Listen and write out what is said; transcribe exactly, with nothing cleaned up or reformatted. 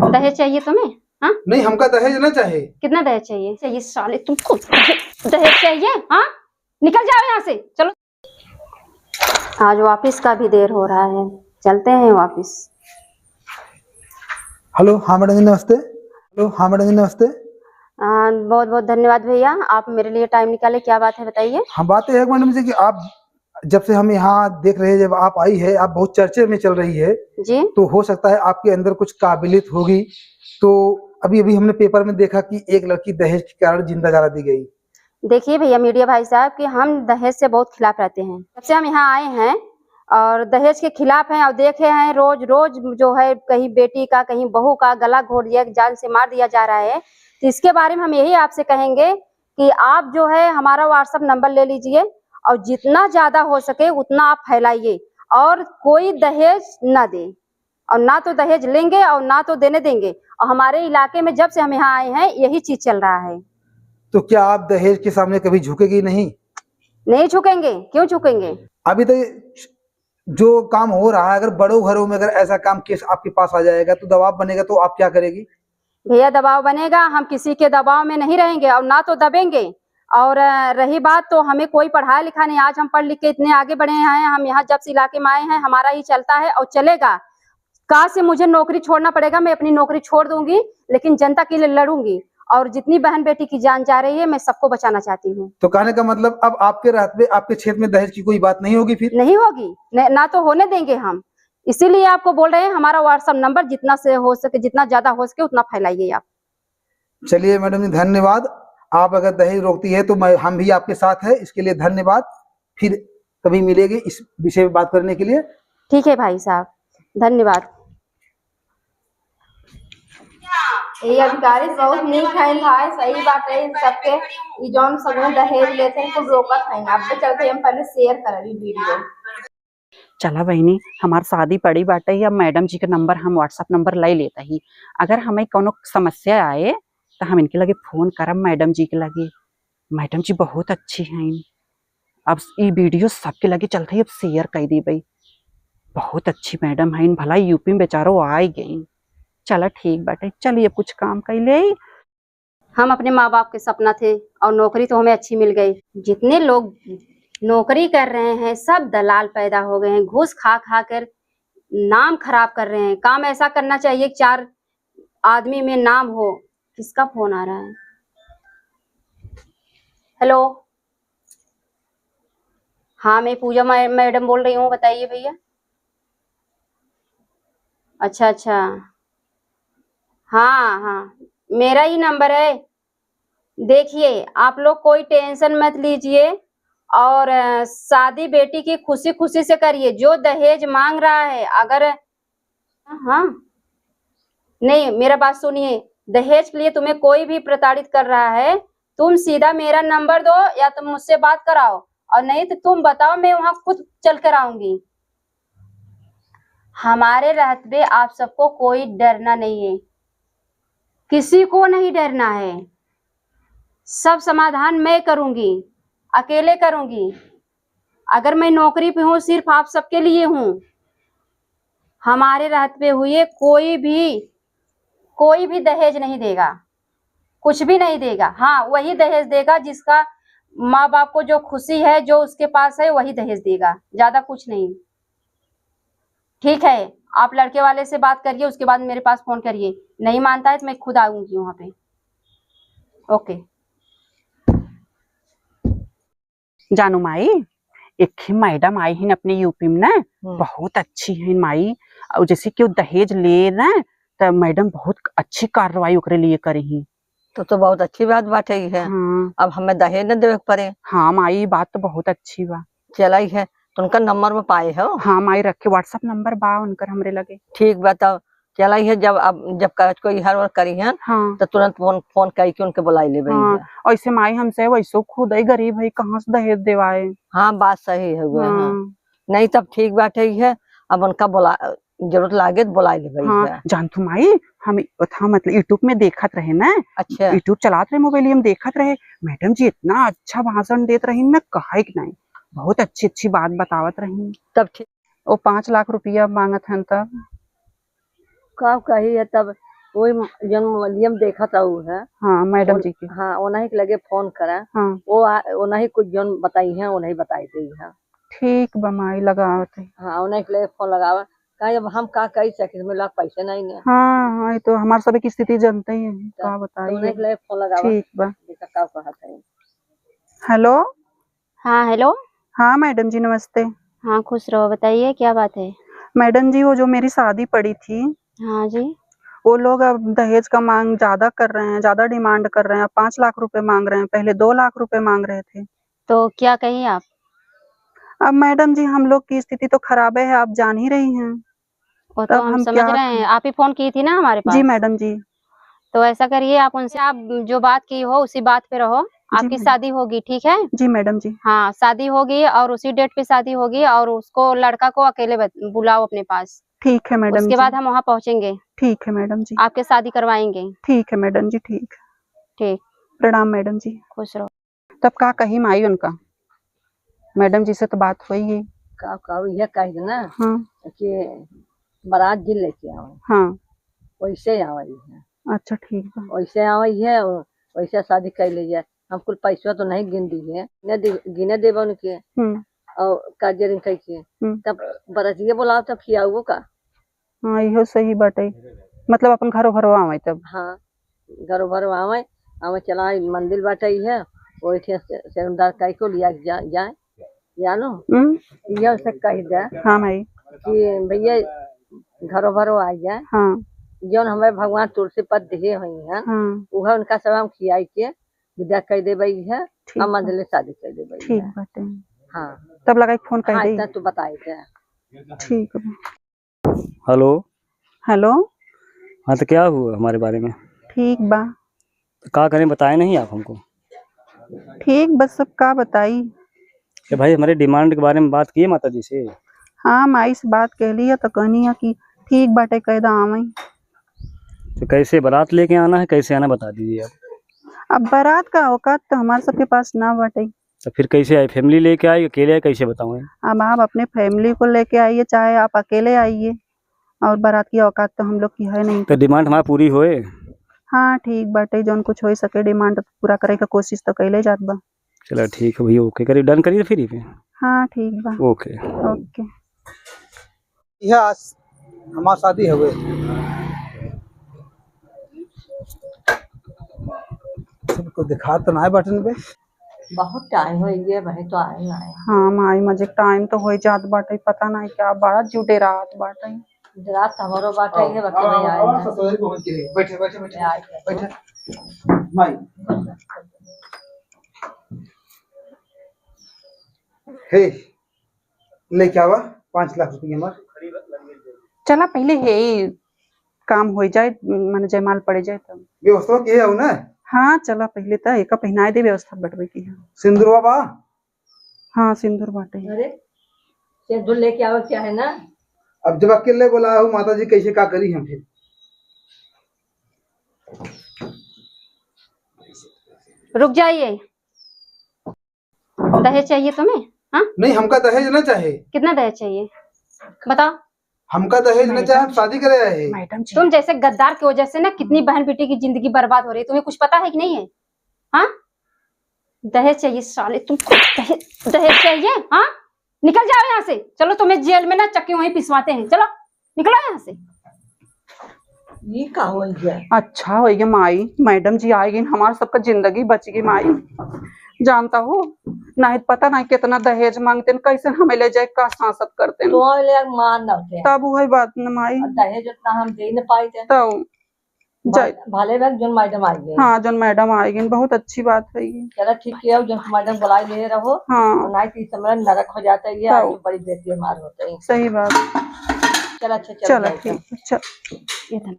दहेज चाहिए तुम्हें? हाँ? नहीं, हमका दहेज ना चाहे। कितना दहेज चाहिए? चाहिए साले तुमको दहेज, दहेज चाहिए? हाँ, निकल जाओ यहाँ से, चलो। आज वापिस का भी देर हो रहा है, चलते हैं वापिस। हेलो, हाँ मैडम जी, नमस्ते। हेलो, हाँ मैडम जी, नमस्ते। आ, बहुत बहुत धन्यवाद भैया, आप मेरे लिए टाइम निकाले, क्या बात है बताइए। हाँ, बात यह है मैडम जी कि आप जब से हम यहाँ देख रहे हैं, जब आप आई है, आप बहुत चर्चे में चल रही है, जी। तो हो सकता है आपके अंदर कुछ काबिलियत होगी। तो अभी अभी हमने पेपर में देखा कि एक लड़की दहेज के कारण जिंदा जला दी गई। देखिए भैया मीडिया भाई साहब कि हम दहेज से बहुत खिलाफ रहते हैं। जब से हम यहाँ आए हैं और दहेज के खिलाफ हैं और देखे हैं रोज रोज जो है कहीं बेटी का, कहीं बहू का गला घोट दिया, जान से मार दिया जा रहा है। तो इसके बारे में हम यही आपसे कहेंगे कि आप जो है हमारा WhatsApp नंबर ले लीजिए और जितना ज्यादा हो सके उतना आप फैलाइए और कोई दहेज ना दे और ना तो दहेज लेंगे और ना तो देने देंगे। और हमारे इलाके में जब से हम यहाँ आए हैं यही चीज चल रहा है। तो क्या आप दहेज के सामने कभी झुकेगी नहीं? नहीं झुकेंगे, क्यों झुकेंगे? अभी तक जो काम हो रहा है, अगर बड़ों घरों में अगर ऐसा काम केस आपके पास आ जाएगा तो दबाव बनेगा, तो आप क्या करेगी? भैया दबाव बनेगा, हम किसी के दबाव में नहीं रहेंगे और ना तो दबेंगे। और अ, रही बात तो हमें कोई पढ़ा लिखा नहीं, आज हम पढ़ लिख के इतने आगे बढ़े हैं, हम यहाँ जब से इलाके में आए हैं हमारा ही चलता है और चलेगा। काश से मुझे नौकरी छोड़ना पड़ेगा, मैं अपनी नौकरी छोड़ दूंगी, लेकिन जनता के लिए लड़ूंगी। और जितनी बहन बेटी की जान जा रही है मैं सबको बचाना चाहती हूँ। तो कहने का मतलब अब आपके रहते आपके क्षेत्र में दहेज की कोई बात नहीं होगी फिर? नहीं होगी, न, ना तो होने देंगे हम। इसीलिए आपको बोल रहे हैं हमारा WhatsApp नंबर जितना से हो सके, जितना ज्यादा हो सके उतना फैलाइए आप। चलिए मैडम जी, धन्यवाद। आप अगर दहेज रोकती है तो मैं, हम भी आपके साथ है, इसके लिए धन्यवाद। फिर कभी मिलेंगे इस विषय में बात करने के लिए। ठीक है भाई साहब, धन्यवाद। ये अधिकारी बहुत नीक है भाई, सही बात है। इन सबके ई जौन सब दहेज लेते हैं कुल रोकत हैं। अब चलते हम पहले शेयर करब ई वीडियो। चला बहिनी, हमार शादी पड़ी बाटे, अब मैडम जी के नंबर हम WhatsApp नंबर ले लेता ही। अगर हमें कौनो समस्या आए तो हम इनके लगे फोन करब मैडम जी के लगे। मैडम जी बहुत अच्छी हैं। अब ई वीडियो सबके लगे चलत ही, अब शेयर कर देबे। बहुत अच्छी मैडम हैं, भला यूपी में बेचारो आ ही गई। चला ठीक बाटे, चलिए अब कुछ काम कर ले। हम अपने माँ बाप के सपना थे और नौकरी तो हमें अच्छी मिल गई। जितने लोग नौकरी कर रहे हैं सब दलाल पैदा हो गए हैं, घूस खा खा कर नाम खराब कर रहे हैं। काम ऐसा करना चाहिए कि चार आदमी में नाम हो। किसका फोन आ रहा है? हेलो, हाँ मैं पूजा मै-, मैडम बोल रही हूँ, बताइए भैया। अच्छा अच्छा, हाँ हाँ, मेरा ही नंबर है। देखिए आप लोग कोई टेंशन मत लीजिए और अ, शादी बेटी की खुशी खुशी से करिए। जो दहेज मांग रहा है, अगर, हाँ, नहीं, मेरा बात सुनिए, दहेज के लिए तुम्हें कोई भी प्रताड़ित कर रहा है, तुम सीधा मेरा नंबर दो या तुम मुझसे बात कराओ, और नहीं तो तुम बताओ, मैं वहां खुद चल कर आऊंगी। हमारे रहते आप सबको कोई डरना नहीं है, किसी को नहीं डरना है। सब समाधान मैं करूंगी, अकेले करूंगी। अगर मैं नौकरी पे हूँ, सिर्फ आप सबके लिए हूँ। हमारे रहते हुए कोई भी, कोई भी दहेज नहीं देगा, कुछ भी नहीं देगा। हाँ, वही दहेज देगा जिसका माँ बाप को जो खुशी है, जो उसके पास है, वही दहेज देगा, ज्यादा कुछ नहीं। ठीक है, आप लड़के वाले से बात करिए, उसके बाद मेरे पास फोन करिए। नहीं मानता है तो मैं खुद आऊंगी वहां पे। ओके। जानू माई, एक ही मैडम आई हिन अपने यूपी में ना, हम्म। बहुत अच्छी हिन माई। और जैसे कि वो दहेज ले ना, तो मैडम बहुत अच्छी कार्रवाई ओकरे लिए करी ही। तो, तो बहुत अच्छी बात बाटे ही है। हाँ। अब हमें दहेज न देवे के पड़े। हाँ माई, ई बात तो बहुत अच्छी बा। चला ही है, तो उनका नंबर में पाए हो? हाँ माई, रखे, WhatsApp नंबर बा उनकर हमरे लगे। ठीक बा, तब चला ही है, जब, अब जब कागज को इहर और करी है, हाँ। तो तुरंत फोन, फोन करके उनके बुलाई लेबे हाँ। ही है। ऐसे माई हमसे वैसो खुद ही गरीब है, कहाँ से दहेज देवाए? हाँ, बात सही है, वो है। हाँ। नहीं, तब ठीक बाटे ही है, अब उनका बुला, जरूरत लागे तो बुलाई लेबे हाँ, है। जान तू माई, हम, हाँ, मतलब YouTube में देखत रहे ना, अच्छा। YouTube चलात रहे, मोबाइल हम देखत रहे, मैडम जी इतना अच्छा भाषण देत रही ना, कहे के नहीं, बहुत अच्छी अच्छी बात बतावत रही। तब ठीक। वो पाँच लाख रुपया मांगत हन तब। का कही है तब, वही म-, जौन मोबाइलिया में देखत हऊ है। हाँ, मैडम उन-, जी के। हाँ, उन्हीं के लगे फोन करा। हाँ। वो आ-, उन्हीं कुछ जौन बताई हैं, उन्हीं बताई देई हैं। ठीक बा माई, लगावत है। हाँ, उन्हीं के लगे फोन लगावा। काहे अब हम का कही सके, हमें लाग पैसे नहीं है। हाँ, हाँ, ये तो हमार सब की स्थिति जानते ही है, तो, का तो बताई उन्हीं है। के लगे फोन लगावा। ठीक बा। देखा का कहत है। हेलो। हाँ, हेलो। हाँ, मैडम जी, नमस्ते। हाँ, खुश रहो। बताइए, क्या बात है? मैडम जी, वो जो मेरी शादी पड़ी थी, हाँ जी। वो लोग अब दहेज का मांग ज्यादा कर रहे हैं, ज्यादा डिमांड कर रहे हैं। अब पाँच लाख रुपए मांग रहे हैं, पहले दो लाख रुपए मांग रहे थे। तो क्या कहीं आप? अब मैडम जी, हम लोग की स्थिति तो खराबे है, आप जान ही रही हैं। वो तो तब हम हम समझ क्या रहे हैं, करें? आप ही फोन की थी ना हमारे जी पास। मैडम जी। तो ऐसा करिए, आप उनसे, आप जो बात की हो, उसी बात पे रहो। जी आपकी मैडम। शादी होगी, ठीक है? जी मैडम जी। हाँ, शादी होगी और उसी डेट पे शादी होगी, और उसको, लड़का को अकेले बत-, बुलाओ अपने पास। ठीक है मैडम उसके जी। बाद हम वहाँ पहुँचेंगे। ठीक है मैडम जी। आपके शादी करवाएंगे। ठीक है मैडम जी, ठीक। ठीक। प्रणाम मैडम जी। खुश रहो। तब का कही माई उनका? मैडम जी से तो बात होई ही। का, का, इहे कही ना हाँ। कि बारात जिन लेके आवे। हाँ। वैसे आवे है। अच्छा, ठीक बा। वैसे आवे है, वैसे शादी कर ले जाए। हम कुल पैसवा तो नहीं गिन दी है, गिने दे-, गिने देबे उनके। हम्म। और का जरिन कह के। हम्म। तब बरतिया बोलाओ, तब खियाओ का? हाँ, इहो सही बाटे। मतलब अपन घरो भरो आवे तब। हाँ, घरो भरो आवे, आवे चला मंदिर बाटे इहे, ओइठे से, सेवनदार कह के लिया जा, जाए, जानो? हम्म। इहे से कह दे हाँ भाई। कि भैया घरो भरो आ जाए। हाँ। जौन हमें भगवान तुलसी पद दिए हुई हैं, हाँ। उहे उनका सब हम खियाई के विदा कर देबे है, ठीक हम बा। मंदिर में शादी कर देबे ठीक है। बाटे। हाँ। तब लगा के फोन कर हाँ, दे। इतना तू बताई दे। ठीक बा। हेलो। हेलो। हाँ, तो क्या हुआ हमारे बारे में? ठीक बा। तो का करें, बताए नहीं आप हमको? ठीक, बस अब का बताई। कि भाई, हमारे डिमांड के बारे में बात किए माता जी से? हाँ, माई से बात कहली है तो कहनी है कि ठीक बाटे, कह दा आवे। तो कैसे बारात लेके आना है, कैसे आना, बता दीजिए आप। अब बारात का औकात तो हमारे सबके पास ना बाटे। तो फिर कैसे आए? फैमिली लेके आए, अकेले आए, कैसे बताऊँ? अब आप अपने फैमिली को लेके आइए, चाहे आप अकेले आइए, और बारात की औकात तो हम लोग की है नहीं। तो डिमांड हमारी पूरी होए? हाँ, ठीक बाटे, जौन कुछ हो सके डिमांड पूरा करे का कोशिश तो कैले जात बा। चला ठीक है भैया, ओके करिए, डन करिए फिर ये पे। हाँ, ठीक बा। ओके। ओके। यह आज हमार शादी हवे। सबको दिखा तो ना है बटन पे। बहुत टाइम हो गया भाई, तो आए ना आए। हाँ माई, मजे टाइम तो हो जात बाटे, पता नहीं क्या बड़ा जुटे रात बाटे। रात हमारो बाटे, ये बच्चे नहीं आए ना। ससुराल पहुंच गए। बैठे, बैठे, बैठे, आए। बैठे। माई। हे, लेके आवा, पाँच लाख रुपया हमार। चला पहले हे, ई काम होइ जाए, माने जयमाल पड़े जाए तब। व्यवस्था किहे हऊ ना? हाँ, चला पहले त एका पहिनाए दे, व्यवस्था बटवे की है। सिंदूर बाबा? हाँ, सिंदूर बाटे। अरे, सिंदूर लेके आवा क्या है ना? अब जब अकेले बोला हो माता जी, कैसे का करी हम फिर? रुक जाइए। दहेज चाहिए तुम्हें? हाँ? नहीं, हमका दहेज ना चाहे। कितना दहेज चाहिए, बताओ। हमका दहेज ना चाहे, हम शादी करे आए हैं। मैडम जी। तुम जैसे गद्दार की वजह से ना कितनी बहन बेटी की जिंदगी बर्बाद हो रही है, तुम्हें कुछ पता है कि नहीं है? हाँ, दहेज चाहिए साले तुमको, दहेज, दहेज चाहिए? हाँ, निकल जाओ यहाँ से, चलो तुम्हें जेल में ना चक्की वहीं पिसवाते हैं, चलो। निकलो यहाँ से। ये का हो गया? अच्छा हो गया माई, मैडम जी आ गई, हमार सबका जिंदगी बच गई माई। जानता हो, नहीं पता नहीं कितना दहेज मांगते हैं, कैसे हमें ले जाए, का सांसत करते हैं। तो ले मार ना होते हैं। तब वही बात न माई। और दहेज उतना हम दे न पाए थे। तो भा-, जाए। भले बा जोन मैडम आ गई। हाँ, जोन मैडम आ गई, बहुत अच्छी बात है ये। चला ठीक है, जोन मैडम बुलाई ले रहो। हाँ। तो नहीं तो इस समय नरक हो जाता है ये, तो आज तो बड़ी बेटी हमार होते हैं। सही बात। चला अच्छा, चला चला जाए ठीक तो। है, चल। ये धन-